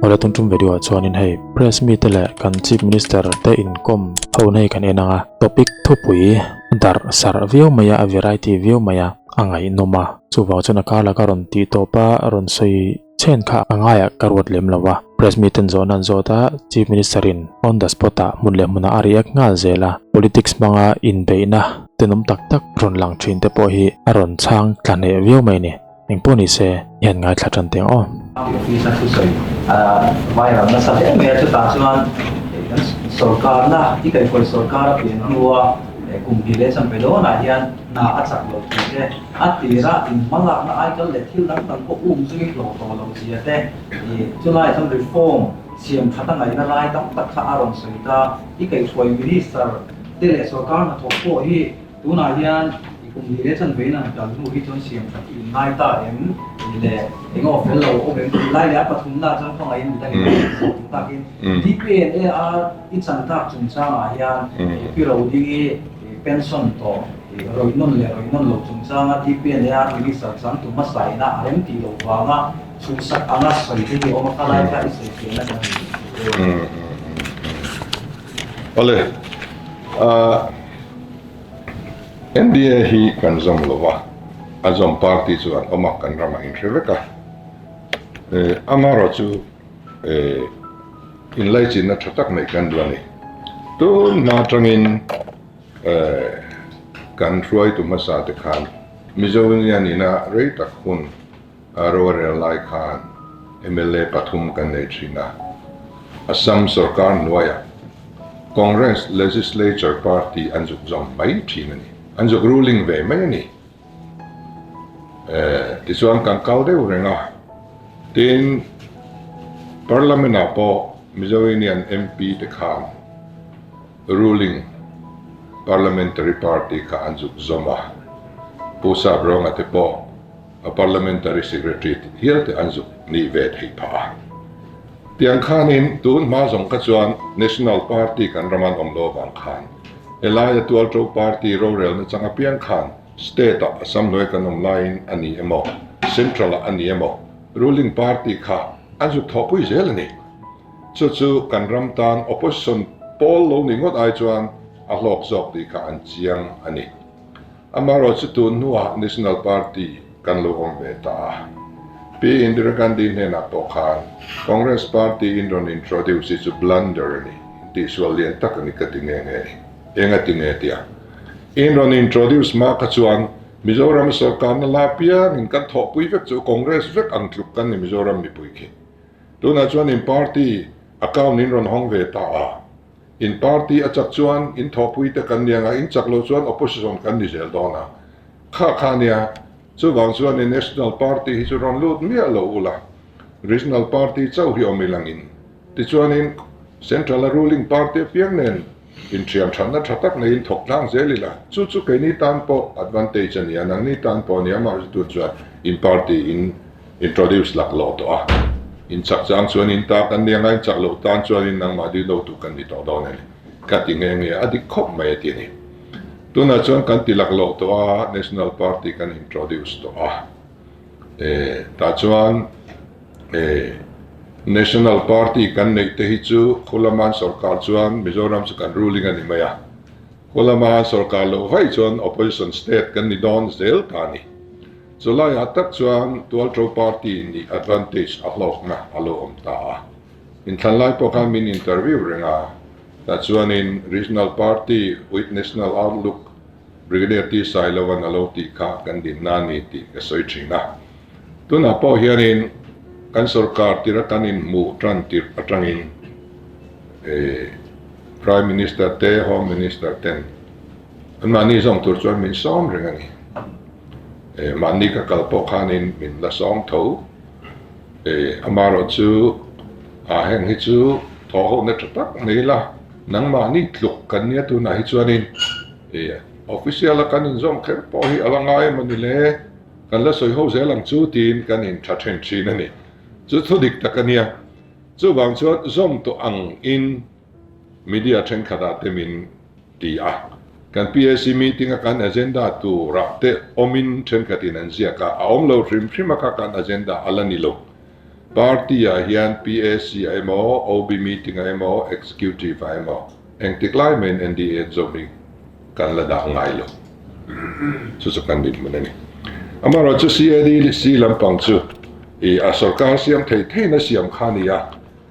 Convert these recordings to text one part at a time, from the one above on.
Awle tun tum video ah chuanin hei press mite leh kan chief minister te inkawm ho na hi kan en ang a, topic thupui darh sarh viau mai a, a variety viau mai a, a ngaihnawm a, chuvang chuan a kar laka rawn tih tawp a rawn sawi chen kha a ngaiah ka ruat lem lo a, press miten zawhna an zawt a, chief minister in on the spot ah hmun leh hmunah a react nghal zel a, politics hmanga inbeihna tenawm tak tak rawn lang thin te pawh hi a rawn chhang tla hneh viau mai a ni. Eng pawh ni se, i han ngaithla tan teh ang aw. Office a thusawi a viral nasa hle mai a, chutah chuan kan sorkarna i kaihkawi sorkar a pian hnua kum hnih leh chanve dawnah hian hna a chak lo tih te, a tira inhmalakna aikal leh thil dang dang pawh um zui hlawh tawh lo zia te, chulaiah chuan reform siam that a ngaihna lai tam tak kha a rawn sawi ta. I kaihhruai minister te leh sorkar hnathawk pawh hi Tunah hian i kum hnih leh chanve in an kal hnu hi chuan siam that i inngai ta em tih leh eng aw fel lo awm em tih lai leh a pathumna chuan khawngaih in midang in an zawh duh takin DPNAR i chan tak chungchangah hian pi Rodingi pension tawh rawih nawn leh rawih nawn lo chungchanga DPNAR minister changtu hmasa ina a rem tih loh vanga chhuhsak anga sawi te hi a awm a, kha lai kha i sawi fiahna kan ni. Awle. NDA hi kan zawm lo va, a zawm party chu an awm a, kan ramah inhre vek a. Amaherawhchu inlaichinna tha tak neih kan duh a ni. Tun hma atangin kan hruaitu hmasa te khan Mizo Union ina rei tak hun rorel lai khan mla pathum kan nei thin a, Assam sorkar hnuaiah Congress Legislature Party an zuk zawm mai thin a ni, an zuk ruling ve mai a ni. Tichuan kan kal deuh reng a, tin Parliament ah pawh Mizo Union MP te khan ruling Parliamentary Party kha an zuk zawm a, Pu Saprawnga te pawh a Parliamentary Secretary hial te an zuk nih ve theih phah a. Tiang khanin tun hma zawng kha chuan National Party kan ram an awm lo avang khan helaia Tualṭo Party rorelna chang apiang khan State ah Assam hnuai kan awm laiin a ni emaw Central ah a ni emaw ruling party kha an zuk thawhpui zel a ni. Chu chu kan ram tan opposition pawl lo ni ngawt ai chuan a hlawk zawk tih kha an chiang a ni. Amaherawh chu tun hnuah National Party kan lo awm ve ta a. Pi Indira Gandhi hnenah pawh khan Congress Party in rawn introduce hi chu blunder a ni, intihsual lian tak a ni ka ti nge nge a ni. Eng a ti nge tia in rawn introduce hma kha chuan Mizoram sorkarna la piangin kan thawhpui vek chu Congress vek ang tluk kan ni Mizoram mipui khi. Tunah chuan in party account in rawn hawng ve ta a. In party a chak chuan in thawhpui te kan nia nga, in chak loh chuan opposition kan ni zel dawn a. Kha kha nia, chuvang chuan in national party hi chu rawn lut miah lo ula, regional party chauh hi awm ilangin. Tichuanin central a ruling party apiang nen inthiam thatna tha tak neiin thawk tlang zel ila, chu chu keini tan pawh advantage a nia, nangni tan pawh a nia, amaherawhchu chuan in party in Introduce lak loh tawh a, in chak chang chuan in ta kan nia nga, in chak loh tan chuan in nangmah dil lo tu kan ni tawh dawn a ni. Ka ti nge nge a dik khawp mai a ti a ni. Tunah chuan kan ti lak loh tawh a, National Party kan introduce tawh a. E, tah chuan e, National Party kan neih te hi chu Khulaman sorkar chuan Mizoram chu kan ruling a ni mai a. Khulama sorkar loh vaih chuan opposition state kan ni dawn zel ta a ni. Chulaiah tak chuan Tualṭo Party nih advantage a hlawkna a lo awm ta a. Inthlan lai pawh khan min interview reng a, tah chuanin Regional Party with National Outlook Brigadier T Sailova'n a lo tih kha kan dinna a ni tih ka sawi thin a. Tunah pawh hianin kan sorkar tir a kan inhmuh tan tirh atangin Prime Minister te Home Minister ten anmahni zawng tur chuan min sawm reng a ni. Mahni ka kal pawh khanin min la sawm tho. Amaherawh chu a heng hi chu thawh ho na tha tak mai ila, nangmahni tluk kan nia tunah hi chuanin official a kan inzawm kher pawh hi a la ngai emaw ni le, kan la sawi ho zel ang chu tiin kan intha then thin a ni. Chu thu dik tak a nia. Chuvang chuan zawm tawh ang in media thenkhatah te min ti a. Kan PAC meeting a kan agenda turah te awmin thenkhatin an ziak a, a awm lo hrim hrim a kha kan agenda a la ni lo. Party ah hian PAC ah emaw, OB meeting ah emaw, Executive ah emaw engtik lai maiin NDA an zawm hi kan la dah ngai lo. Chu chu kan dinhmun a ni. Amaherawhchu CADC lampang chu ih a sorkar siam thei theiin a siam kha a ni a,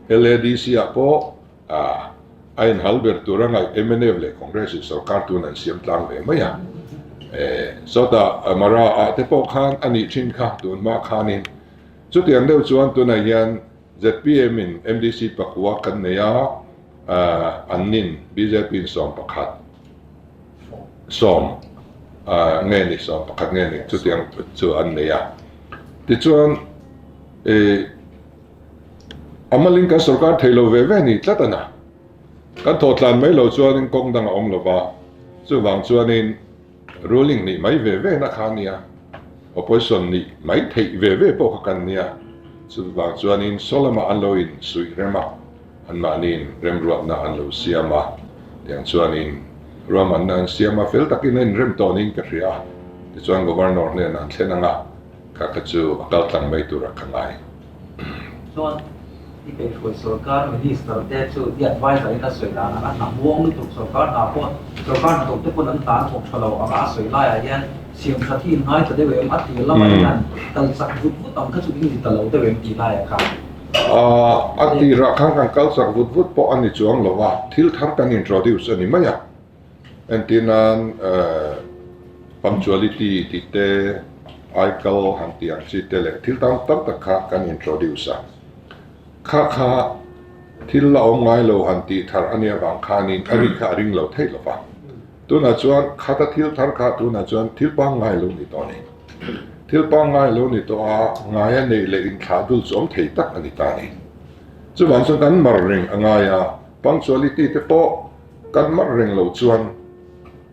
LADC ah pawh a a inhal ber tur a ngaih mnf leh Congress in sorkar tun an siam tlang ve mai a. Sawtah Mara ah te pawh khan a nih thin kha tun hma khanin chutiang deuh chuan tunah hian zpm in MDC pakua kan nei a, an nin bjp in 11 sawm nge ni 11 nge ni chutiang chu an nei a. Tichuan A malin kan sorkar thei lo ve ve ni tlat a na. Kan thawh tlan mai lo chuanin kawng dang a awm lo va, chuvang chuanin ruling nih mai ve ve na kha a nia, opposition nih mai theih ve ve pawh kha kan nia, chuvang chuanin saw lamah an lo insuih rem a, anmahniin remruatna an lo siam a, tiang chuanin ruahmanna an siam a, fel takin a inrem tawh niin ka hria a, tichuan Governor hnenah an thlen ang a. Kha kha chu a kal tlang mai tur a ka ngai. Chuan i kaihhruai sorkar minister te chu i adviser in a sawi dan ang a hna muang lutuk sorkar hna pawh sorkar hnathawk te pawn an hna an thawk tha lo ang a a sawi laiah hian siam that hi in ngai ta deuh em a tir lamah hian kal chak vut vut ang kha chu in ni ta lo deuh em tih laiah khan. A tirah khan kan kal chak vut vut pawh a ni chuang lo a, thil thar kan introduce a ni mai a. Entir nan punctuality tih te, aikal han tih ang chi te leh thil tam tam tak kha kan introduce a. Kha kha thil la awm ngai lo han tih thar a nih avang khanin a ri kha a ring lo theih lo va. Tunah chuan khata thil thar kha tunah chuan thil pangngai lo ni tawh a ni. Thil pangngai lo ni tawh a, ngaia neih leh inthlah dul chu awm thei tak a ni ta a ni. Chuvang chuan kan mar reng a ngai a, punctuality te pawh Kan mar reng lo chuan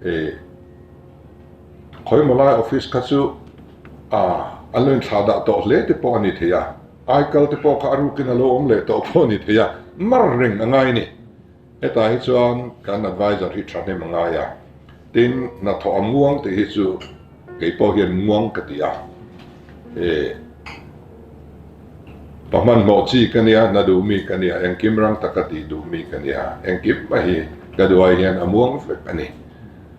e khawimaw lai office kha chu a an lo inthlah dah tawh hle te pawh a ni thei a, aikal te pawh kha a rukin a lo awm leh tawh pawh a ni thei a, mar reng a ngai a ni. Hetah hi chuan kan advisor hi thahnem a ngai a, tin hnathawh a muang tih hi chu kei pawh hian muang ka ti a, e Pa hmanhmawh chi ka nia, hna duh mi ka nia, engkim rang taka tih duh mi ka nia, engkim mai hi ka duh ai hian a muang vek a ni.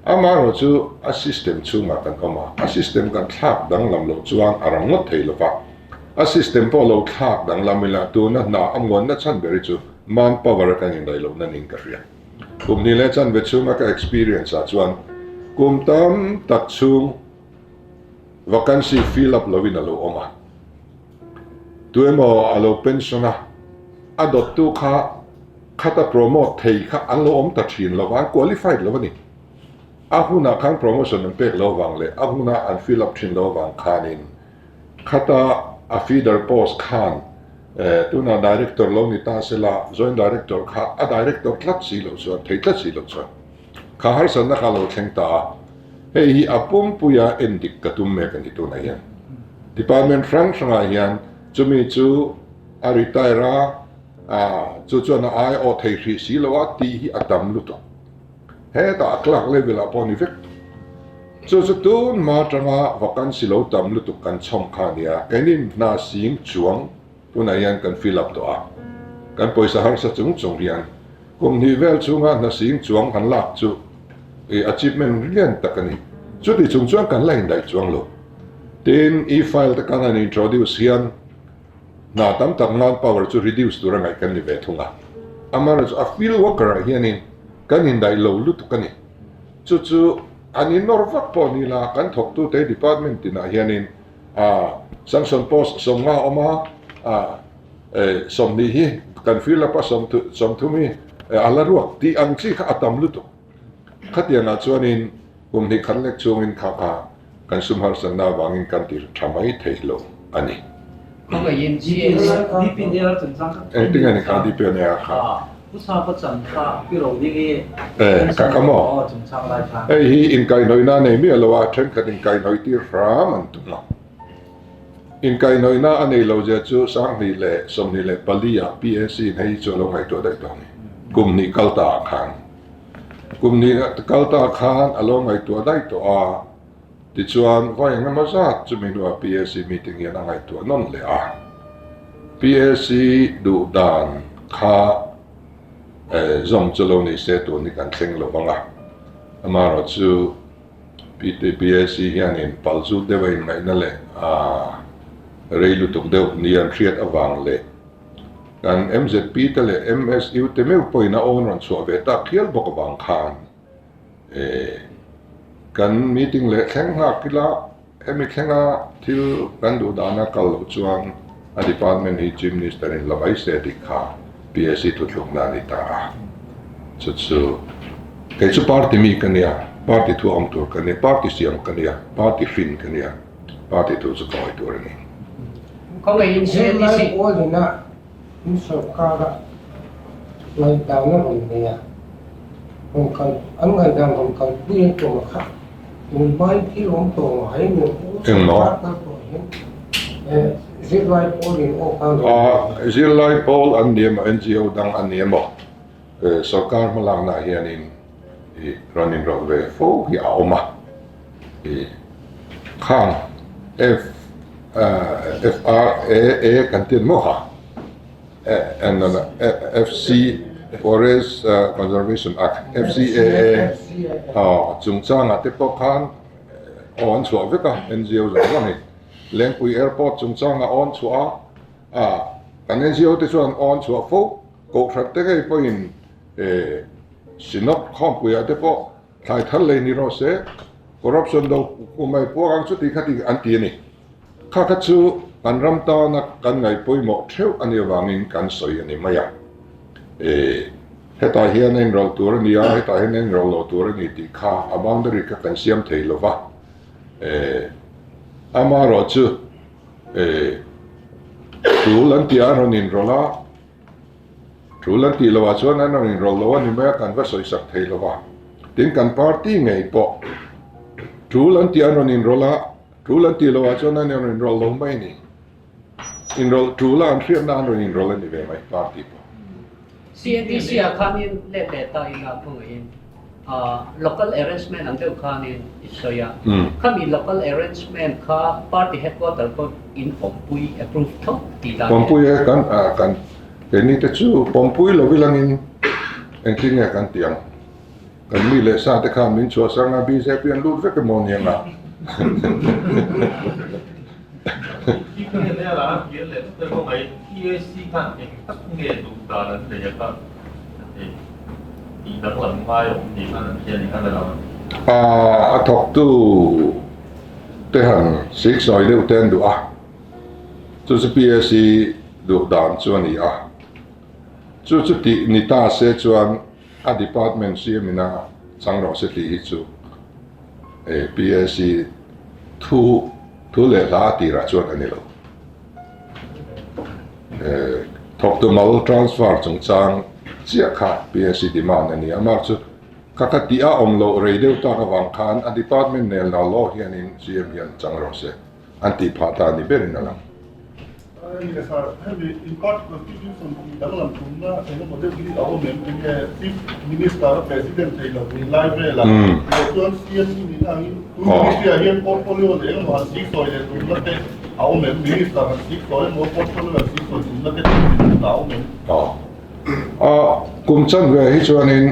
Amaherawh chu a system chhungah kan awm a, a system kan thlak danglam loh chuan a rang ngawt thei lova, a system pawh lo thlak danglam ila tuna hna a muanna chhan ber hi chu manpower a kan indaih lohna niin ka hria. Kum hnih leh chanve chhunga ka experience ah chuan kum tam tak chhung vacancy fill up lovin a lo awm a. Tuemaw a lo pension a, a dawttu kha khata promote thei kha an lo awm ta thin lo va, an qualified lo a ni. A hunah khan promotion an pek lo vang leh a huna an fill up thin lo vang khanin khata a feeder post khan tunah director lo ni ta sela, joint director kha a director tlat si lo chuan, thei tlat si lo chuan kha harsatna kha a lo thleng ta a. Hei hi a pumpuia en dik ka tum mek a ni tunah hian. Department hrang hrangah hian chumi chu a retire a, chu chuan a ai awh thei hrih si lo a tih hi a tam lutuk. Hetah a clerk level ah pawh a ni vek. Chu chu tun hma atanga vacancy lo tam lutuk kan chhawm kha a nia. Keini hna sing chuang tunah hian kan fill up tawh a, kan pawisa harsa chung chung hian kum hnih vel chhunga hna sing chuang han lak chu i achievement lian tak a ni. Chuti chung chuan kan la indaih chuang lo. Tin, e-file te kan han introduce hian hna tam tak manpower chu reduce tura ngaih kan ni ve thung a. Amaherawhchu a field worker ah hianin kan indaih lo lutuk a ni. Chu chu an innawr vak pawh ni la, kan thawktute department tinah hianin a sanction post 50 awm a, a 20 hi kan fill up a, 30 hi a la ruak tih ang chi kha a tam lutuk. Khatiangah chuanin kum hnih khat lek chungin kha kha kan sum harsatna avangin kan ti tha mai thei lo a ni. Engtin nge ni kha DPNA kha? E, ka ka maw? Hei hi inkaihhnawihna a nei miah lo a, thenkhat inkaihhnawih tir hram an tum a. Inkaihhnawihna a nei lo zia chu 2024 ah PAC in hei hi chu a lo ngaihtuah daih tawh a ni. Kum hnih kal ta ah khan. Kum hnih kal ta khan a lo ngaihtuah daih tawh a, tichuan vawi engemaw zat chumi hnuah PAC meeting hian a ngaihtuah nawn leh a. PAC duh dan kha zawm chu lo ni se tun hi kan thleng lo vang a, amaherawhchu PAC hianin pal zut deuh a inngaihna leh rei lutuk deuh ni an hriat avang leh kan MZP te leh MSU te meuh pawhin a awn rawn chhuah ve tak hial bawk avang khan kan meeting leh thleng nghak ila Hemi thlenga thil kan duh dana kal loh chuan a department hi Chief Minister in la mai se tih kha PAC thuthlukna a ni ta a. Chu chu kei chu party mi ka nia, party thu awm tur ka nia, party siam ka nia, party hrin ka nia, party thu chu ka awih tur a ni. Khawngaihin CADC. Zirlai pawlina in sorkara ngaihdan a rawn nei a, rawn kal an ngaihdan rawn kalpui an tum a kha. Tunhmain thil awm tawh ngai mi Engmaw? Zirlai pawl in aw kha A zirlai pawl an ni emaw NGO dang an ni emaw sorkar hmalakna ah hianin i rawn inrawlh ve fo hi a awm a. I khang F FRAA kan ti an maw kha? FC Forest Conservation Act, FCAA, chungchangah te pawh khan aw an chhuah vek a, NGO zawng zawng hi. Lengpui Airport chungchangah aw an chhuah a, kan NGO te chuan aw an chhuah fo, Kohhran te ngei pawhin Synod khawmpuiah te pawh thlai thar lei ni rawh se, corruption do kumai puak ang chuti khati an ti a ni. Kha kha chu kan ram tana kan ngaih pawimawh theuh a nih avangin kan sawi a ni mai a. E, hetah hian a inrawlh tur a ni a, hetah hian a inrawlh loh tur a ni tih kha a boundary kha kan siam thei lo va. E, amaherawh chu e, tul an tih ah an rawn inrawlh a, tul an tih loh ah chuan an rawn inrawlh lo a ni mai a, kan va sawisak thei lo va. Tin, kan party ngei pawh tul an tih ah an rawn inrawlh a, Tul an tih loh ah chuan an rawn inrawlh lo mai a ni. Inrawlh tul a an hriatna an rawn inrawlh a ni ve mai party pawh. CADC ah khanin let leh ta ila khawngaihin local arrangement ang deuh khanin i sawi a. Khami local arrangement kha party headquarter pawh in pawmpui approve tho tih dan. Pawmpui e kan kan keini te chu pawmpui lo ilangin engtin nge kan tih ang. Kan mi leh sa te khan min chhuah sang a, BJP an lut vek emaw ni anga. A thawktu te han siksawi deuh te an duh a, chu chu PAC duh dan chu a ni a, chu chu tih ni ta se chuan A department siam ina chang rawh se tih hi chu PAC thu thu leh hla a tirah chuan a ni lo. Thawktu mal transfer chungchang chiah kha PAC demand a ni a, mark chu kha kha tih a awm loh rei deuh tak avang khan a department nel na law hianin CM hian chang rawh se. An tih phah ta ni berin a lang. Enge sir, hemi in party constitution tih danglam tumna engemaw deuh hi a awm em? Enge Chief Minister a President thei lo ni lai vela leh chuan CM hi nihna angin tun ministry ah hian portfolio leh engemaw han siksawi leh tumna te a awm em? Minister han siksawi emaw portfolio han siksawi tumna te tih a awm em? Kum chanve hi chuanin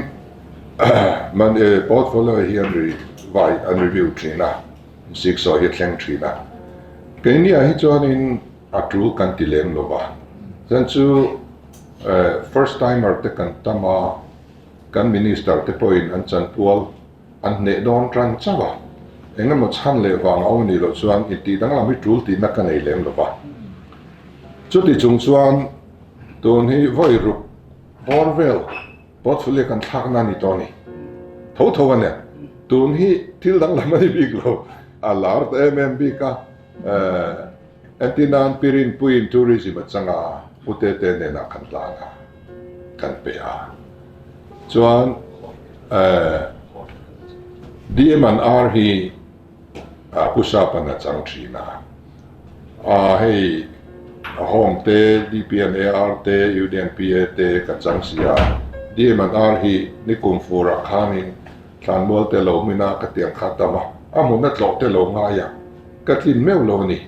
portfolio hi an vai an review thin a. Ziksaw hi a thleng thin a, keiniah hi chuanin a tul kan ti lem lo va, chuan chu first timer te kan tam a, kan minister te pawhin an chanpual an hneh dawn tan chauh a, engemaw chhan leh vang a awm anih loh chuan intih danglam hi tul tihna ka nei lem lo va. Chuti chung chuan tun hi vawi ruk bawr vel Portfolio kan thlakna a ni tawh a ni. Tho tho a nia. Tun hi thil danglam a ni bik lo. A lar ta em em bik a. Entirnan Pirinpuiin tourism a chang a, Pu Tete nenah kan tlan a, kan pe a. Chuan DM and R hi Pu Sapan a chang thin a. Hei Home te, DPNAR te, UDNPA te ka chang si a. DM and R hi nikum furah khanin thlanmual te lo hmin a ka tiang kha tam a, a hmun a tlawh te lo ngai a, ka tlin meuh lo a ni.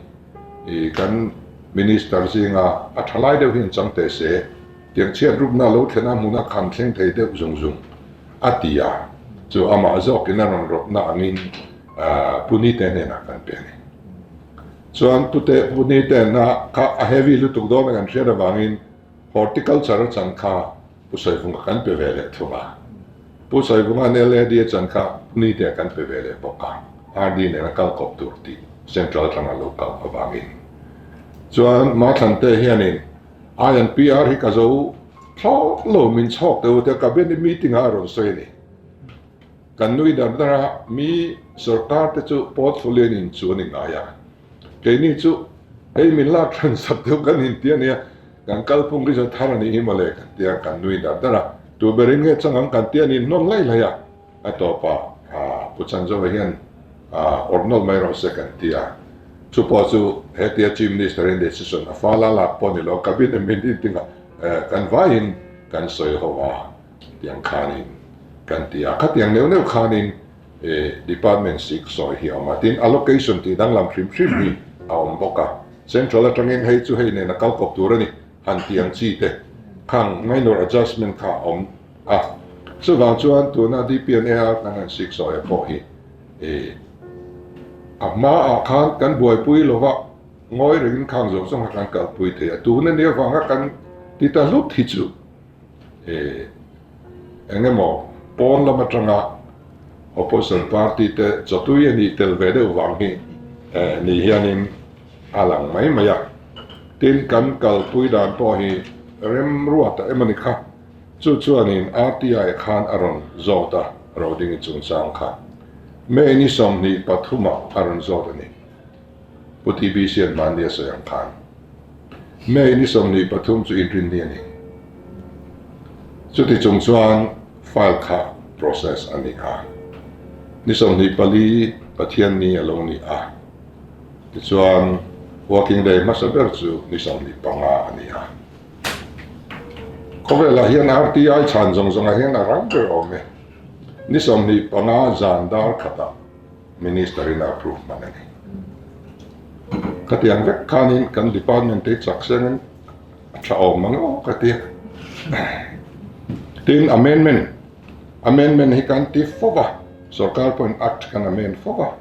Kan. Minister zinga a tha lai deuh hian chang teh se, tiang chhiat rupna lo thlen a hmuna khan thleng thei deuh zung zung a ti a, chu amah zawkin a rawn rawtna angin Pu Nite hnenah kan pe a ni. Chuan Pute Pu Nite na kha a heavy lutuk dawn a kan hriat avangin Horticulture a chan kha Pu Sawivunga kan pe ve leh thung a. Pu Sawivunga'n LAD a chan kha Pu Nite kan pe ve leh bawk a, RD nen a kal kawp tur tih Central atanga lo kal avangin. Chuan Mathlante hianin INPR hi ka zo thlawt lo min chhawk teh u tia Cabinet meeting ah a rawn sawi a ni. Kan nui dar dar a, mi sorkar te chu portfolio in inchu an ingai a, keini chu hei min lak thlan sak deuh kan inti a nia, kan kalphung hi chu thar a nih hi mawle kan ti a, kan nui dar dar a, tu berin nge chang ang kan ti a ni hnawn laih laih a, a tawpah Pu Chanzova hian awrh nawlh mai rawh se kan ti a, chu pawh chu hetia Chief Minister in decision a fal a lak pawh ni lo, Cabinet meeting ah kan vaiin kan sawi ho a. Tiang khanin kan ti a, khatiang neuh neuh khanin department sik sawi hi a awm a, tin allocation tih danglam hrim hrim hi a awm bawk a, central atangin hei chu hei nen a kal kawp tur a ni han tih ang chi te khang minor adjustment kha a awm a, chuvang chuan tuna DPNAR kan han sik sawi a pawh hi a hmaah khan kan buaipui lova ngawi rengin khang zawng zawng kha kan kalpui thei a, tuna nia vanga kan ti ta hlut hi chu. E eng emaw pawn lam atanga opposition party te chawtui a nih tel ve deuh vang hi ni hianin a lang mai mai a. Tin, kan kalpui dan pawh hi remruata emaw ni kha, chu chuanin RTI khan a rawn zawt a, Rodingi chungchang kha May ni 23 ah a rawn zawt a ni. Pu TBC an hmanni a sawi ang khan May ni 23 chu inrinni a ni. Chuti chung chuan file kha process a ni a. Ni 24 Pathianni a lo ni a. Tichuan working day hmasa ber chu ni 25 a ni a. Khawvelah hian RTI chhan zawng zawngah hian a rang ber awm e. Ni 25 zan dar khatah Minister in a approve hman a ni. Khatiang vek khanin kan department te chak sengin a tha awm mang aw ka ti a. Tin amendment, amendment hi kan ti fo va, sorkar pawhin act kan amend fo va.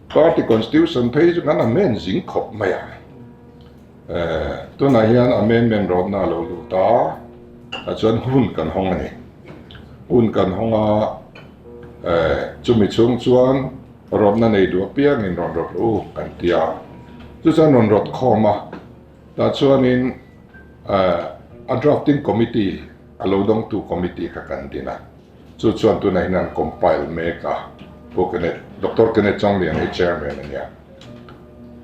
Party constitution phei chu kan amend zing khawp mai a. Tunah hian amendment rawtna a lo lut a, tah chuan hun kan hawng a ni. Hun kan hawng a, chumi chhung chuan rawtna nei duh apiangin rawn rawt rawh u kan ti a. Chu chuan rawn rawt khawm a, tah chuanin a drafting committee a lo dawngtu committee kha kan din a. Chu chuan tunah hian an compile mek a, Pu Kenneth, Doctor Kenneth Changlian hi chairman a nia.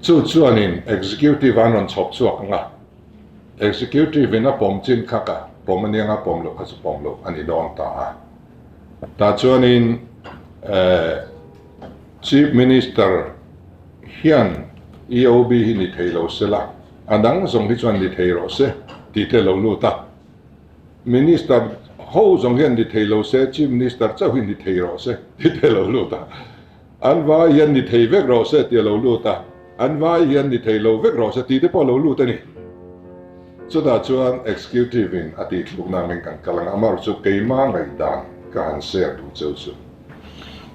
Chu chuanin executive an rawn chhawp chhuak ang a, executive in a pawm chin kha ka pawm a nia, a pawm loh kha chu pawm loh a ni dawn ta a. Tah chuanin Chief Minister hian EOB hi ni thei lo se la, a dang zawng hi chuan ni thei rawh se tih te lo lut a. Minister ho zawng hian ni thei lo se, Chief Minister chauh hi ni thei rawh se tih te lo lut a. An vai hian ni thei vek rawh se tih a lo lut a, an vai hian ni thei lo vek rawh se tih te pawh a lo lut a ni. Chutah chuan Executive in a tih thluk nang in kan kal ang a, amaherawhchu chu keimah ngaihdan ka han share duh cheu chu.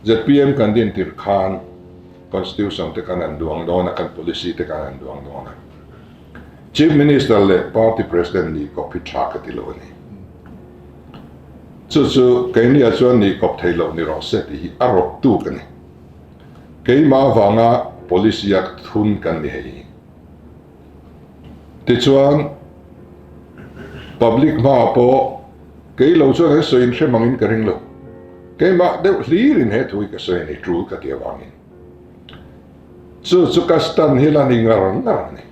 Zpm kan din tirh khan Constitution te kan han duang dawn a, kan policy te kan han duang dawn a. Chief Minister leh Party President nih kawp hi tha ka ti lo a ni. Chu chu keiniah chuan nih kawp thei loh ni rawh se tih hi a rawk tuk a ni. Keimah avanga policy a thun kan ni hei. Tichuan public hmaah pawh kei lo chuan an sawi inhre mangin ka ring lo. Keimah deuh hlirin he thu hi ka sawi a ni, tul ka ti avangin. Chu chu ka stand hi la ni ngar ngar a ni.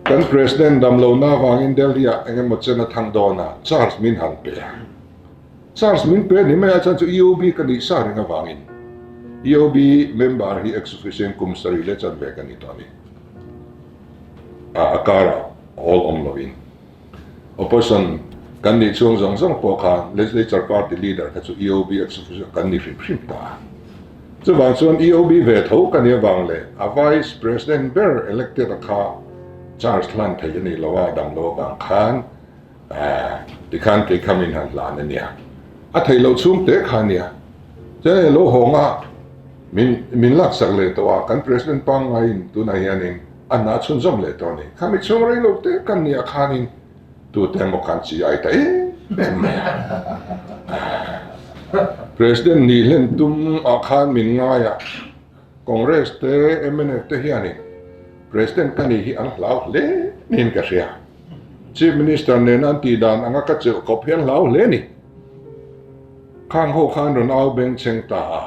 Kan President dam lohna avangin Delhi ah eng emaw chen a thang dawn a, charge min han pe a. Charge min pe ni mai a chuan chu EOB ka nih sa reng avangin EOB member hi ex-officio in kum sarih leh chanve ka ni tawh a ni. A karah awl awm lovin. Opposition kan nih chhung zawng zawng pawh khan Legislature Party Leader kha chu EOB ex-officio kan ni hrim hrim ta a. Chuvang chuan EOB ve tho ka nih avang leh a Vice President ber elected a kha charge hlan thei a nih lo a, dam lo avang khan tikhan kei kha min han hlan a nia. A theih loh chhung te kha a nia. Chuan hei lo hawng a, min min laksak leh tawh a, kan President pangngaiin tunah hianin a hna chhunzawm leh tawh a ni. Khami chhung rei lo te kan nih ah khanin Tute emaw khan chi ai ta em em mai a. President nih hlen tum ah khan min ngai a, Congress te mnf te hianin President ka nih hi an hlau hle niin ka hria. Chief Minister nena an tih dan anga ka chelh kawp hi an hlau hle a ni. Khang ho khan rawn au beng cheng ta a.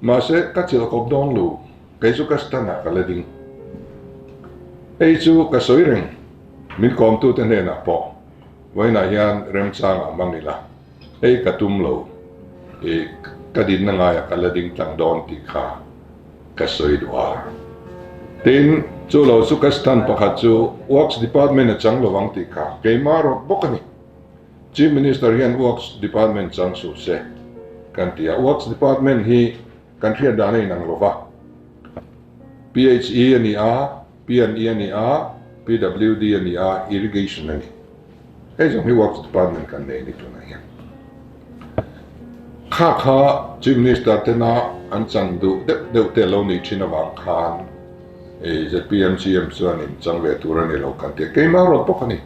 Mahse, ka chelh kawp dawn lo, kei chu ka stand ah ka la ding. Hei chu ka sawi reng, min kawmtute hnenah pawh vawiinah hian remchang ah hmang ila, hei ka tum lo, i ka dinna ngaiah ka la ding tlang dawn tih kha ka sawi duh a. Tin, chu lo chu ka stand pakhat chu Works Department a chang lovang tih kha keimah rawt bawk a ni. Chief Minister hian Works Department chang suh se kan ti a, Works Department hi kan hriat dan a inang lo va, PHE a ni a, P&E a ni a, PWD a ni a, Irrigation a ni. Hei zawng hi Works Department kan nei a ni tunah hian. Kha kha Chief Minister tena an chan duh deuh deuh te lo nih thin avang khan zpm CM chuanin chang ve tur a ni lo kan ti a, keimah rawt bawk a ni.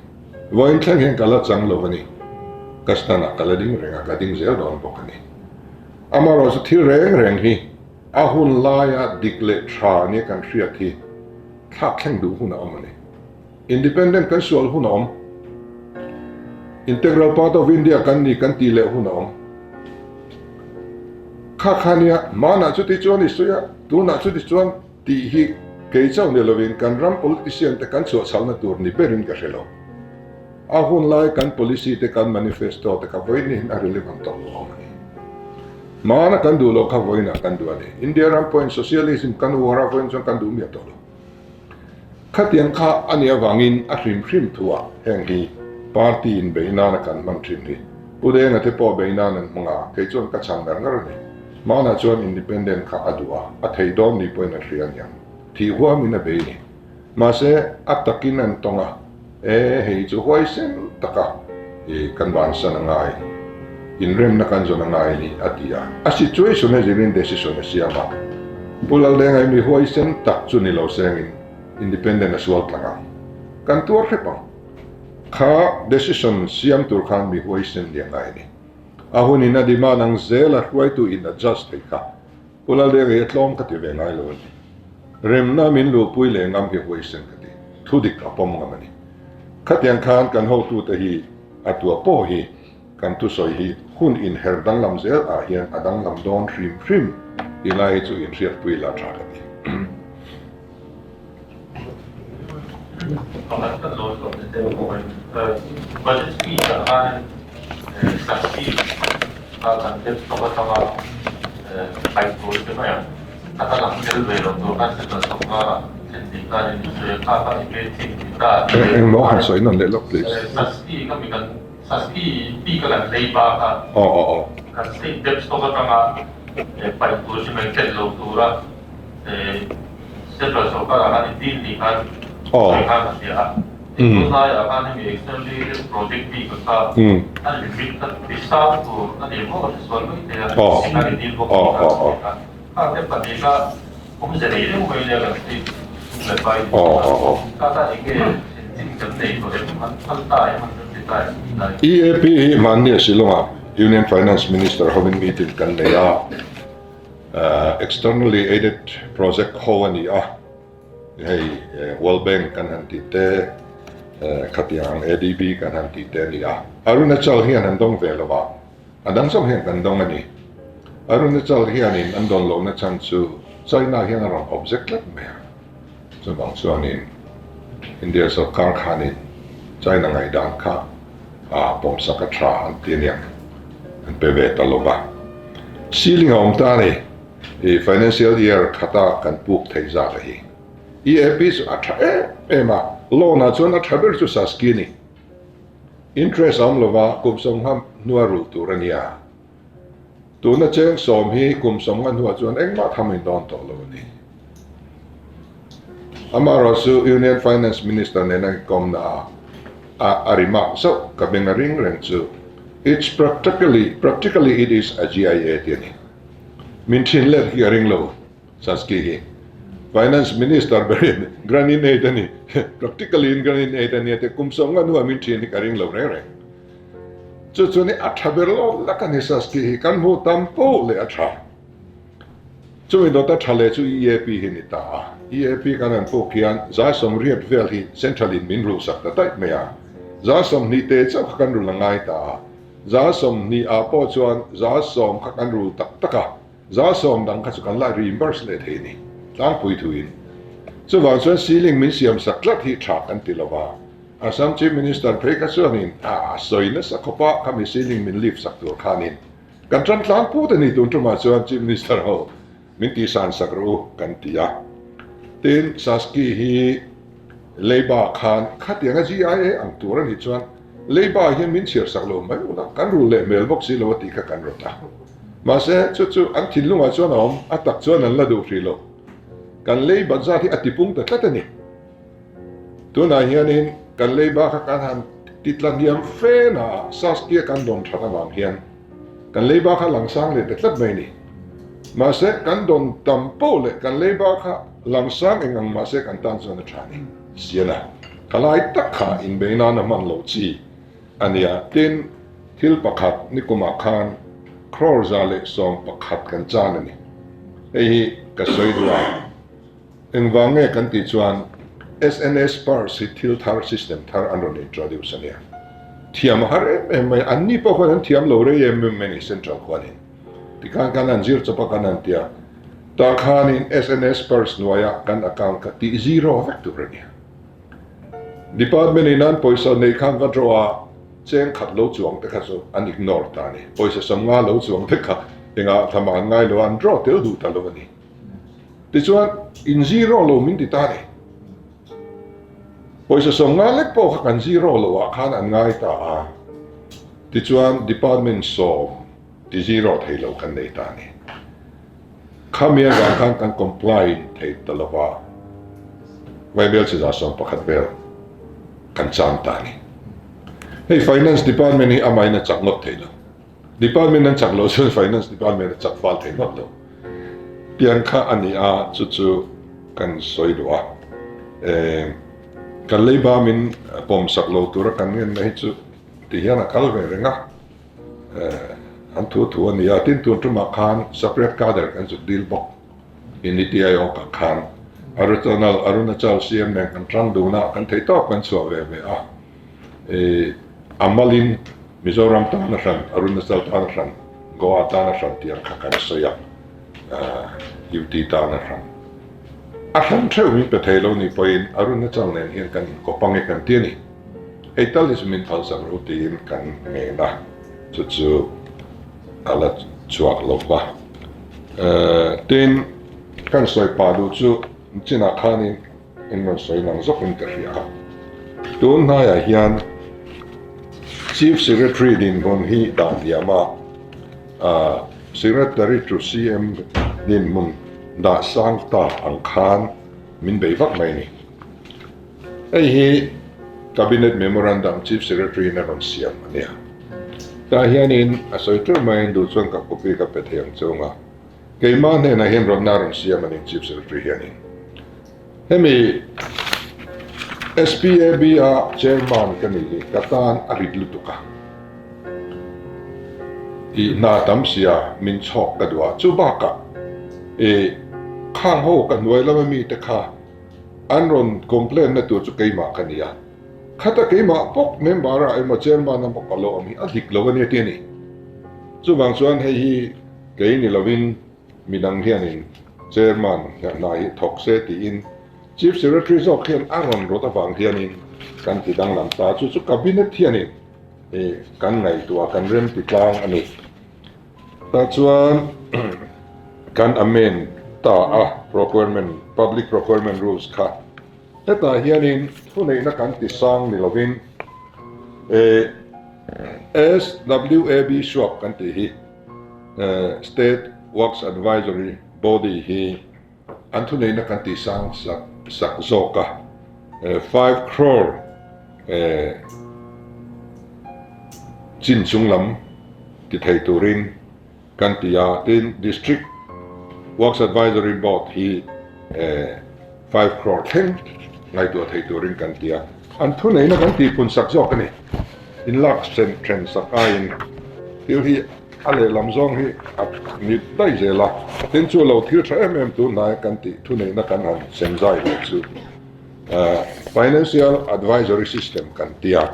Vawiin thleng hian ka la chang lo a ni. Ka stand ah ka la ding reng a, ka ding zel dawn bawk a ni. Amaherawhchu thil reng reng hi a hun laia dik leh tha nia kan hriat hi thlak thleng duh hun a awm a ni. Independent kan sual hun a awm. Integral part of India kan ni kan tih leh hun a awm. Kha kha nia, hmanah chuti chuan i sawi a, tunah chuti chuan. Tih hi kei chauh ni lovin kan ram politician te kan chhuahchhalna tur ni berin ka hre lo. A hun lai kan policy te kan manifesto te kha vawiin hian a relevant tawh lo awm a ni. Hmana kan duh loh kha vawiinah kan duh a ni. India ram pawhin socialism kan uar a vawiin chuan kan duh miah tawh lo. Khatiang kha a nih avangin a hrim hrim thuah heng hi party in bei nana kan hmang thin hi Pu Denga te pawh bei nan an hmang a, kei chuan ka chhan ngar ngar a ni. Hmanah chuan independent kha a duh a, a thei dawn ni pawhin a hria aniang. Thih huamin a bei ni. Mahse, a takin an tawng a, e, hei chu huaisen taka i kan vansan a ngai, inremna kan zawn a ngai ni, a ti a. A situation a zirin decision a siam a. Pu Laldenga hi mi huaisen tak chu ni lo sengin independent a sual tlang ang. Kan tuar hrep ang. Kha decision siam tur khan mi huaisen ni a ngai ni. A hun in a demand ang zel a hruaitu in adjust thei kha Pu Laldenga hi a tlawm ka ti ve ngai lo a ni. Remna min luhpui leh ngam hi huaisen ka ti. Thu dik a pawm ngam a ni. Khatiang khan kan hotute hi a tua pawh hi kan thusawi hi hun inher danglam zel ah hian a danglam dawn hrim hrim ti lai hi chu inhriatpui la tha ka ti. Engmaw han sawi nawn leh lawk please. Aw aw aw. Central sorkar ah khan i dil ni khan sawi khan ka hria a, hei tun laiah khan hemi externally aided project bik a kha a limit kha ti sang tur a ni maw ka hre sual mai thei a, hei khan i dil bawk ni khan ka hria a, khang te pahnih kha awmze nei deuh mai nia kan state sum leh pai ni a, kha kha eng nge thlen chin kan nei tawh em, an phal ta em, an ti ta em tih lai. EAP hi hmanni a Shillong-ah Union Finance Minister hovin meeting kan nei a. Externally aided project ho a ni a, hei World Bank kan han tih te, khatiang ADB kan han tih te a ni a. Arunachal hian an dawng ve lo a, a dang zawk hian kan dawng a ni. Arunachal hianin an dawn lohna chhan chu China hian a rawn object tlat mai a, chuvang chuanin India sorkar khanin China ngaihdan kha a pawmsak a tha an ti aniang an pe ve ta lo va. Ceiling a awm ta a ni, i financial year khata kan puk theih zat a hi. EAP chu a tha em em a, loan ah chuan a tha ber chu Saski a ni. Interest a awm lo va, kum sawmngham hnua rulh tur a nia. Tuna cheng sawm hi kum sawmnga hnuah chuan engmah tham in dawn tawh lo a ni. Amaherawhchu Union Finance Minister nena inkawmna ah a a remark zauh ka beng a ring reng chu It's practically, practically it is a GIA ti a ni. Min thin let hi a ring lo Saski hi. Finance Minister berin grant in aid a ni, practically in grant in aid a ni a ti kum sawmnga hnuah min thin hi ka ring lo reng reng. Chu chu ni a tha ber lo lak a ni Saski hi kan hmuh tam poh leh a tha. Chumi dawta tha leh chu EAP hi ni ta a. EAP kan han puk hian 180 vel hi Central in min rulhsak ta daih mai a. 20 te chauh kha kan rul a ngai ta a. 20 ah pawh chuan 10% kha kan rul tak tak a. 10% dang kha chu kan la reimburse leh thei a ni tlangpui thuin. Chuvang chuan ceiling min siamsak tlat hi tha kan ti lo va. Assam Chief Minister phei kha chuanin a sawi nasa khawp a, khami ceiling min lift sak tur khanin kan tan tlang put a ni tun tumah chuan Chief Minister ho min tihsan sak rawh u kan ti a. Tin, Saski hi Leiba khan khatianga GIA ang tur a nih chuan Leiba hian min chhiar sak lo mai ula, kan rul leh hmel bawk si lo a tih kha kan rawt a. Mahse, chu chu an thinlungah chuan a awm, a tak chuan an la duh hrih lo. Kan Leiba zat hi a tipung ta tlat a ni. Tunah hianin kan leiba kha kan han ti tla hniam fe na Saskia kan dawn that avang hian kan leiba kha langsang leh ta tlat mai a ni. Mahse kan dawn tam poh leh kan leiba kha langsang eng ang mahse kan tan chuan a tha a ni. Siana ka lai tak kha inbei nana hman loh chi a nia. Tin, thil pakhat nikumah khan crore 111 kan chan a ni. Hei hi ka sawi duh a. Engvang nge kan tih chuan SNS purse hi thil thar, system thar an rawn introduce a nia. Thiam a har em em mai a, anni pawh khuan an thiam lo rei em em mai a ni central khuanin. Tikhan kan han zir chawp a kan han tia, tah khanin SNS purse hnuaia kan account kha tih zero vek tur a nia. Department in an pawisa nei khan va draw a, cheng khat lo chuang te kha chu an ignore ta a ni. Pawisa 50 lo chuang te kha engah thamah an ngai lo a, an draw tel duh ta lo a ni. Tichuan, in zero lo min ti ta a ni. Pawisa 50 lek pawh kha kan zero lo ah khan an ngai ta a. Tichuan, department 10 ti zero thei lo kan nei ta a ni. Khami avang khan kan comply thei ta lo va, Vaibel chi 11% vel kan chang ta a ni. Hei Finance Department hi amahin a chak ngawt thei lo. Department an chak loh chuan Finance Department a chak fal thei ngawt lo. Tiang kha a ni a, chu chu kan sawi duh a. Kan leiba min pawm sak lo tura kan ngenna hi chu ti hian a kal ve reng a, an thu thu a ni a. Tin, tun tumah khan separate cadre kan zuk dil bawk. Unity Aayog ah khan Arunachal Arunachal CM nen kan tang dun a, kan thei tawk kan chhuah ve ve a. A malin Mizoram tan a hran, Arunachal tan a hran, Goa tan a hran tih ang kha kan sawi a, UT tan a hran. A hran theuh min pe thei lo nih pawhin Arunachal nen hian kan inkawp ang e kan ti a ni. Hei tal hi chu min phalsak ro tiin kan ngen a, chu chu a la chhuak lo va. Tin, kan sawi pah duh chu chinah khanin In rawn sawi lang zawkin ka hria a. Tun hnaiah hian Chief Secretary dinhmun hi dah hniam a, Secretary to CM dinhmun dah sang ta ang khan min bei vak mai a ni. Hei hi Cabinet Memorandum Chief Secretary in a rawn siam a nia. Tah hianin a sawi ṭeuh maiin duh chuan ka copy ka pe thei ang cheu ang a. Keimah hnenah hian rawtna rawn siam a ni Chief Secretary hianin. Hemi SPAB a Chairman ka nih hi ka tan a rit lutuk a. I hna tam sia min chhawk ka duh a, chu bakah i khang ho ka hnuai lama mite kha an rawn complain na tur chu keimah ka ni a. Khata keimah bawk member ah emaw Chairman a bawk a lo awm hi a dik lo a nia ti a ni. Chuvang chuan hei hi Kei ni lovin midang hianin Chairman hna hi thawk se tiin Chief Secretary zawk hian a rawn rawt avang hianin kan ti danglam ta. Chu chu Cabinet hianin kan ngaihtuah kan rem ti tlang a ni. Tah chuan kan amend ta a procurement, Public Procurement Rules kha. Hetah hianin thuneihna kan ti sang ni lovin SWAB swap kan tih hi. State Works Advisory Body hi an thuneihna kan tih sang sak sak zawk a, 5 crore chin chung lam ti thei turin kan ti a, tin District Works Advisory Board hi 5 crore thleng ngaihtuah thei turin kan ti a, an thuneihna kan tihpun sak zawk a ni. Inlak then sak aiin thil hi a lehlam zawng hi a ni daih zel a, tin chu lo thil tha em em tun hnai kan tih thuneihna kan han sem zai leh chu Financial Advisory System kan ti a,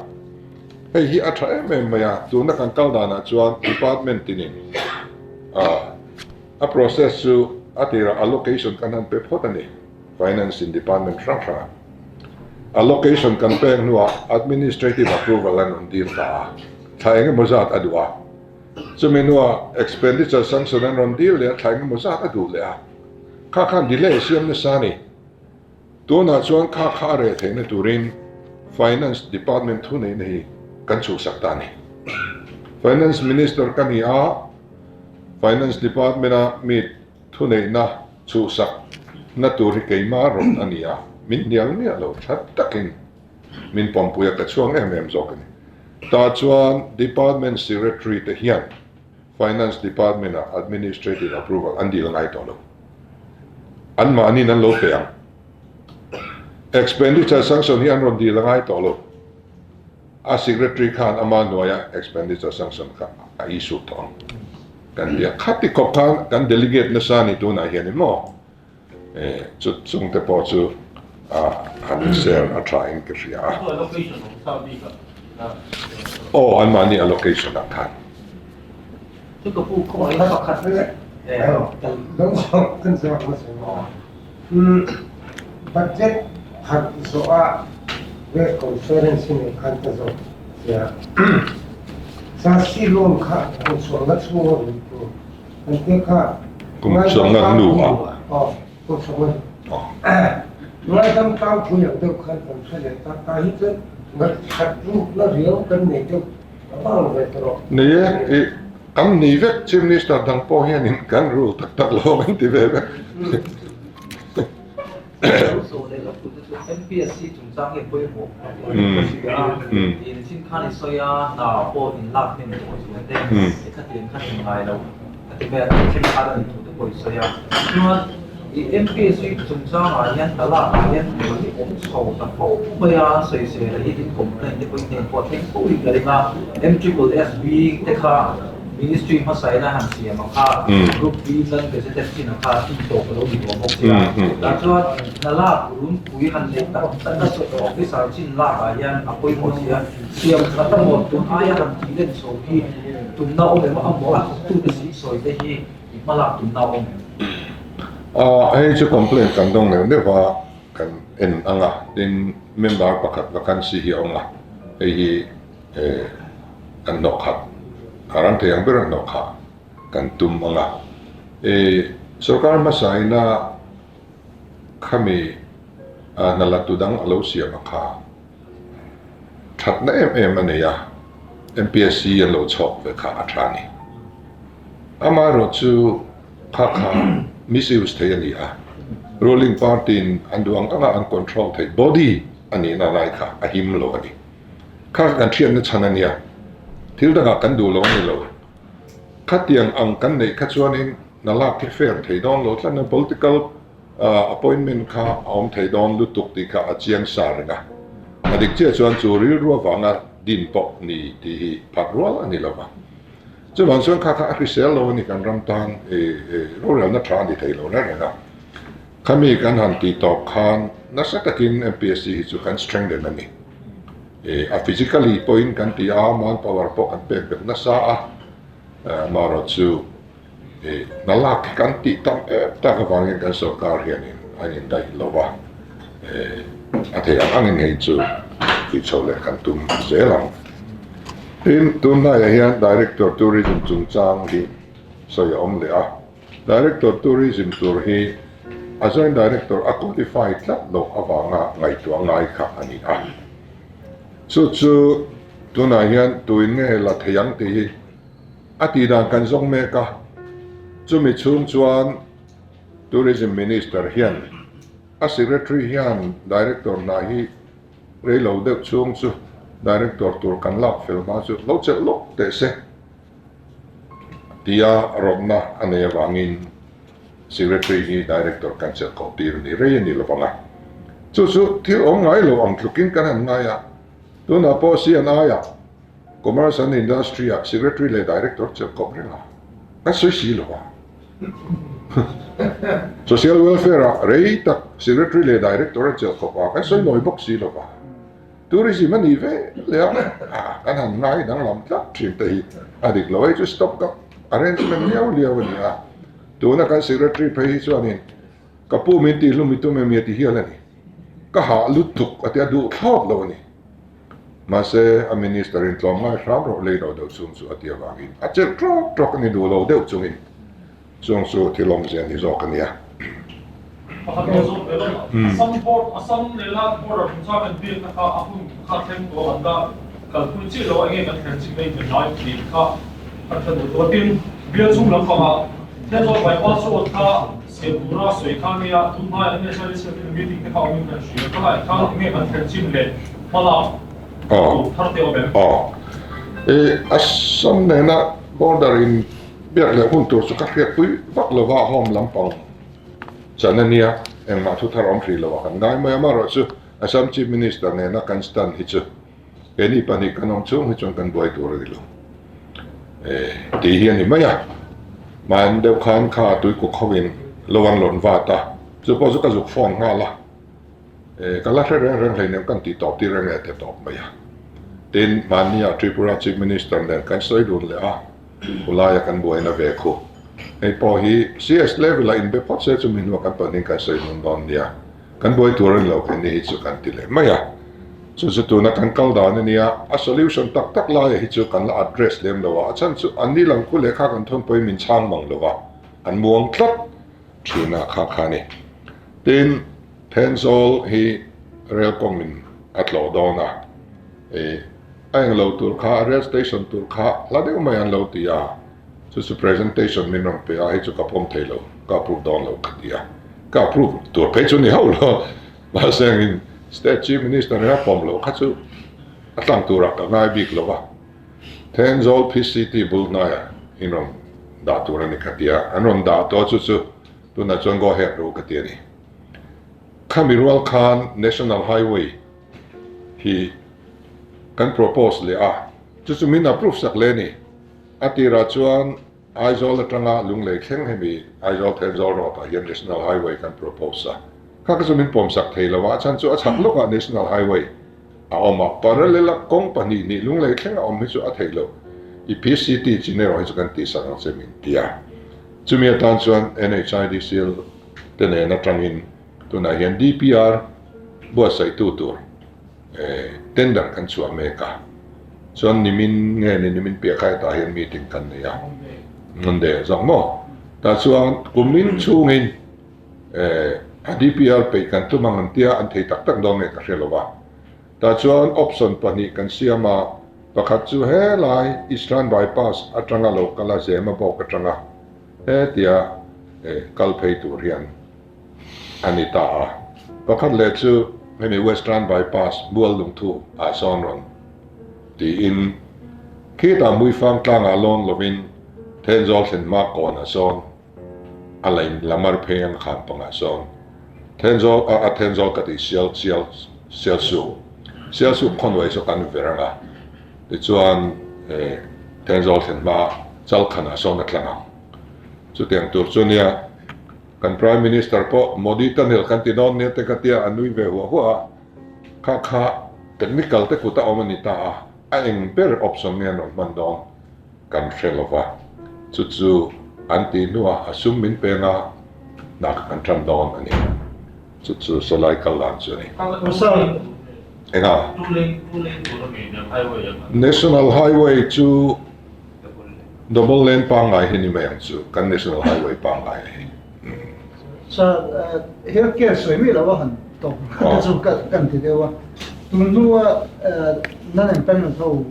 hei hi a tha em em mai a, tuna kan kal danah chuan department tinin a process chu a tirah allocation kan han pe phawt a ni. Finance in department hrang hrangah allocation kan pek hnuah administrative approval an rawn dil ta a, thla eng emaw zat a duh a, chumi hnuah expenditure sanction an rawn dil leh a, thla eng emaw zat a duh leh a, kha khan delay siam nasa a ni. Tunah chuan kha kha a reh theihna turin Finance department thuneihna hi kan chhuhsak ta a ni. Finance Minister ka ni a, Finance department-a mi Thuneihna chhuhsak na tur hi keimah rawn a ni a, min hnial miah lo tha takin min pawmpui a, ka chhuang em em zawk a ni. Tah chuan Department Secretary te hian Finance Department ah Administrative Approval an dil ngai tawh lo. Anmahniin an lo pe ang. Expenditure Sanction hi an rawn dil a ngai tawh lo. A Secretary khan ama hnuaia Expenditure Sanction kha a issue tawh ang. Kan tia khati khawp khan kan delegate nasa a ni tunah hian in maw? Eh, chu chungte pawh chu a han share a tha in ka hria a. Aw, anmahni allocation ah khan. Chu ka pu khaw mai pakhat Kan zawk hmasa maw? Budget pharh zawh ah press conference hi nei khan ka zawh sia. Chassis loan kha kum sawmna chhunga rui tur an te kha Kum sawmna hnu ah. Aw, kum sawmna hnu. Ngaidam tlangpui ang deuh khan kan hre leh ta. Tah hi chuan ngaihthlat rukna riau kan nei deuh a vang ve ta rawh. Nei e, i kan ni vek Chief Minister dang pawh hianin kan rul tak tak lo ang ti ve vek. Lo zawh leh lawk tute chu MPSC chungchang hi a pawimawh ka hria a, in chin khan i sawi a, hna pawh in lak hnem tawh chu te, i khatiang khan in ngai lo a ti vel a, thenkhat a nih thu te pawh i sawi a. Chuan i MPSC chungchangah hian hna lakah hian thil hi awm chho ta fo mai a, sawisel a hi in complaint te pawh i hnen pawh a thleng fo in ka ring a, MSSB te kha Ministry hmasa in a han siam ang kha, Group B chuan Gazetted chin ang kha tih tawp a lo ni tawh bawk sia. Tah chuan hna lak runpui han neih tak tak a officer chin lak ah hian a pawimawh sia. Siam that a maw tun aia han tih len chho hi tumna awm em a maw a thawktute si sawi te hi i hma lak tumna awm em? Hei chu complaint kan dawng neuh neuh a, kan en ang a, tin member pakhat vacancy hi a awm a, hei hi Kan hnawh khat, a ram thei ang ber a hnawh khah kan tum ang a. Sorkar hmasa ina khami hna la tu dang a lo siam a kha thatna em em a nei a, MPSC an lo chhawk ve kha a tha a ni. Amaherawhchu kha kha misuse thei a ni a, ruling party in an duh ang anga an control theih body a nihna lai kha a him lo a ni. Kha kan hriatna chhan a nia, thil dangah kan duh lo a ni lo. Khatiang ang kan neih kha chuanin hna lak hi fair thei dawn lo tlat a, political appointment kha a awm thei dawn lutuk tih kha a chiang sa reng a. A dik chiah chuan chu rilru avanga din pawh ni tih hi phat rual a ni lo va. Chuvang chuan kha kha a hrisel lo a ni kan ram tan rorelna tha a ni thei lo reng reng a. Khami kan han tih tawp khan nasa takin MPSC hi chu kan strengthen a ni. A physically pawhin kan ti a, manpower pawh kan pek belh nasa a, amaherawhchu hna lak hi kan tih tam em tak avangin kan sorkar hianin a indaih lo va, a theih ang angin hei chu tih chhoh leh kan tum zel ang. Tin, tun hnaiah hian Director Tourism chungchang hi sawi a awm leh a. Director Tourism tur hi a Joint Director a qualify tlat loh avanga ngaihtuah ngai kha a ni a. Chu chu tunah hian tuin nge la thei ang tih hi a tih dan kan zawng mek a. Chumi chhung chuan Tourism Minister hian a Secretary hian Director hna hi rei lo deuh chhung chu Director tur kan lak fel hma chu lo chelh lawk teh se tia rawtna a nei avangin Secretary hi Director kan chelh koh tir a ni rei a ni lovang a. Chu chu thil awm ngai lo ang tlukin kan han ngai a, tunah pawh CNI-ah Commerce and Industry ah Secretary leh Director chelh kawp reng a, kan sawi si lo a. Social Welfare ah rei tak Secretary leh Director an chelh kawp a, kan sawi nawi bawk si lo a. Tourism a nih ve leh a, kan han ngai danglam tlat thin te hi a dik lo. Hei chu stop gap arrangement liau liau a ni a. Tuna kan Secretary phei hi chuanin ka pu min tihhlum i tum em i a ti hial a ni. Ka hah lutuk a ti a, duh thlawt lo a ni. Mahse, a minister in tlawmngai hram rawh lei lo deuh chung chu a ti avangin a chelh trawk trawk a ni duh lo deuh chungin chung chu thil awmzia ni zawk a nia. Pakhat lo zawk ve lawm. Assam board, Assam nena border chungchang kan biakna kha a hun kha thleng tawh an la kalpui chiah lo a, enge kan thlen chin mai ve ngai tih kha kan hre duh tawh a. Tin, bial chung lampangah Thenzawl bypass road kha siam tura sawi kha nia, tun hmaiah NSRC ten meeting te kha awmin kan hria. Khawlai khan enge kan thlen chin leh hmalak tur thar te awm em? Aw. I Assam nena border in biak leh hun tur chu ka hriatpui vak lova home lampang chan a nia, engmah thu thar awm hrih lo a kan ngai mai a, amaherawhchu Assam Chief Minister nena kan stand hi chu Keini pahnih kan awm chhung hi chuan kan buai tur a ni lo tih hi a ni mai a. Hman deuh khan kha tuikuk hovin lo an lawn vat a, chu pawh chu ka zuk phone nghal a, ka la hre reng reng hleinem kan tih tawp tir reng e ti tawp mai a. Tin, hmannia Tripura Chief Minister nen kan sawi dun leh a, khulaia kan buaina ve khu. Hei pawh hi CS level ah inbe phawt se chumi hnuah kan pahnihin kan sawi dun dawn nia. Kan buai tur a ni lo kha ni hi chu kan ti leh mai a. Chu chu tuna kan kal dan a nia, a solution tak tak laia hi chu kan la address lem lo a, a chhan chu an ni lang khu lehkha kan thawn pawhin min chhang mang lo va, an muang tlat thin a kha kha a ni. Tin, Thenzawl hi rail kawngin a tlawh dawn a, i a englo tur kha, rail station tur kha hla deuh mai an lo ti a, Chu chu presentation min rawn pe a, hei chu ka pawm thei lo, ka approve dawn lo ka ti a. Ka approve tur phei chu ni hauh lo, mahse engin State Chief Minister nen a pawm loh kha chu a tlang turah ka ngai bik lo va. Thenzawl PCT bul hnaiah in rawn dah tur a ni ka ti a, an rawn dah tawh chu chu tunah chuan go ahead ru ka ti a ni. Khami rual khan National Highway hi kan propose leh a, chu chu min approve sak leh a ni. A tirah chuan Aizawl atanga Lunglei thleng hemi Aizawl Thenzawl Road ah hian National Highway kan propose a. Kha kha chu min pawmsak thei lo a, a chhan chu a chhak lawkah National Highway a awm a, parallel a kawng pahnih hnih Lunglei thleng a awm hi chu a theih loh. I PCT chin erawh hi chu kan tihsak ang che min ti a. Chumi atan chuan NHIDCL te nen atangin tunah hian DPR buatsaihtu tur Tender kan chhuah mek a, chuan nimin nge ni nimin piah kha hetah hian meeting kan nei a, Monday zawk maw? Tah chuan kumin chhungin a DPR peih kan tum ang an tia, an thei tak tak dawn nge ka hre lo va. Tah chuan option pahnih kan siam a, pakhat chu helai Eastern Bypass atanga lo kal a, Zemabawk atanga hetia kal phei tur hian a ni ta a. Pakhat leh chu hemi Western Bypass Mual Lungthu ah sawn rawn tiin khitah Muifang tlangah lawn lovin Thenzawl thlen hma kawnah sawn a lain lamar phei ang khan pangah sawn Thenzawl a a Thenzawl ka tih sial sial Sialsuk Sialsuk khawnway saw kan ver ang a tichuan Thenzawl thlen hma Chalkhanah sawn a tlang ang chutiang tur chu nia. Kan Prime Minister pawh Modi tunnel kan ti dawn nia te ka tia a nui ve huah huah a, kha kha technical te kut a awm a ni ta a, a eng ber option nge an rawn hman dawn kan hre lo va, chu chu an tih hnuah a sum min peng a, hna kha kan tan dawn a ni. Chu chu sawlai kal dan chu a ni. Enga? National Highway chu. Double lane pangngai hi ni mai ang chu, kan national highway pangngai a hi. Sir, health care sawi mai lo a han tawp te chu kan ti deuh a. Tun hnua non-employment ho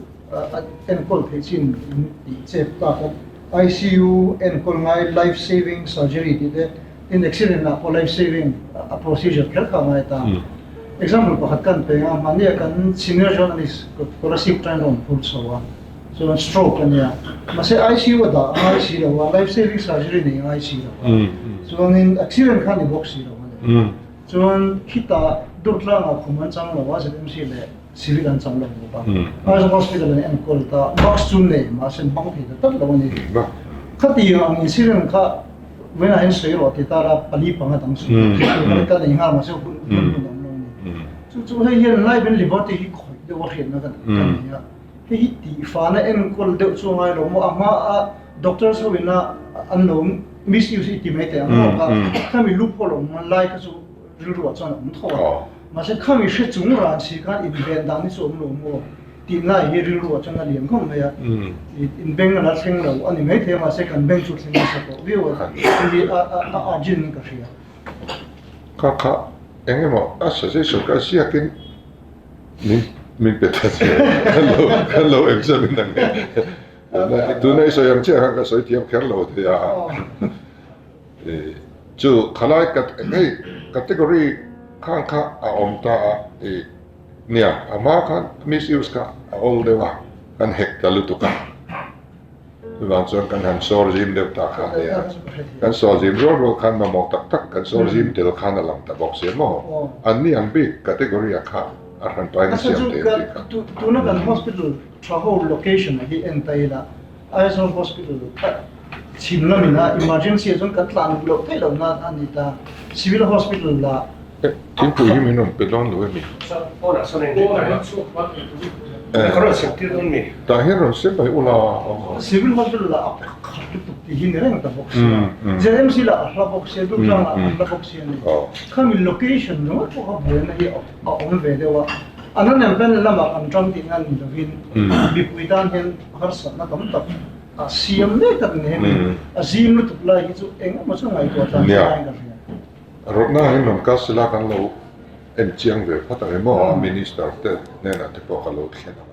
enkawl theih chin in tih chep tak a. ICU enkawl ngai life saving surgery tih te tin accident ah pawh life saving a procedure kher kha a ngai ta. Example pakhat kan pe a, mahnia kan senior journalist Kolasib tan rawn phur chho a, chuan stroke a nia. Mahse ICU a dah a ngai si lo a, life saving surgery nei a ngai si lo a, chuanin accident kha a ni bawk si lo a ni. Chuan khitah Durtlangah khum an chang lo a, ZMC leh Civil an chang lo bawk a. Aizawl Hospital an enkawl ta, mask chu nei mahse an hmang thei ta tlat lo a ni. Khatiang ang incident kha vawiinah hian sawi rawh ti ta la pali panga dang sawi tur ka nei nghal mahse hun hun awm lo a ni. Chu chu hei hian life and liberty hi khawih deuh a hriatna kan nei a. Hei hi tihfana enkawl deuh chu a ngai lo maw? A hmaa doctors ho ina an lo misuse i ti mai teh ang maw kha khami loophole awm lai kha chu rilru ah chuan a awm tho a. Mahse khami hre chung ran si khan inven dan hi chu awm lo maw? Tih lai hi rilru ah chuan a lian khawp mai a. Inbeng a la thleng lo a ni maithei a mahse kan beng chu thleng nasa tawh viau a. Hei hi a urgent ka hria. Kha kha eng emaw a suggestion kha ziakin Min min pe ta che kan lo kan lo examine ang e tuna i sawi ang chiah khan ka sawi thiam kher lo thei a chu khalai hei category khang kha a awm ta a i nia a hma khan misuse kha a awl deuh a kan hek ta lutuk a. Chuvang chuan kan han sawr zim deuh ta kha a nia. Kan sawr zim rual rual khan mamawh tak tak kan sawr zim tel khan a lang ta bawk si maw? An ni ang bik category ah kha a hran pain a siam thei ang tih kha. Tuna kan hospital tha ho location ah hi en ta ila Aizawl hospital chhim lamin a emergency ah chuan kan tlan duh loh theih loh nan a ni ta. Civil hospital lah. Thingpui hi min rawn pe dawn lo emi? Tah hian rawn sem mai ula. Civil hospital lah a khat lutuk tih hi ni reng ta bawk sia. ZMC lah a hla bawk sia, Durtlang lah a hla bawk sia a ni. Khami location ringawt pawh kha buaina hi a awm ve deuh a. An unemployment lamah kan ṭang tihna ni lovin mipui tan hian harsatna tam tak a siam mek tak ni hemi a zim lutuk lai hi chu eng emaw chu ngaihtuah tlan laiin ka hria. Rawtna hi rawn kal sela kan lo en chiang ve phawt ang emaw a minister te hnenah te pawh ka lo thlen ang a.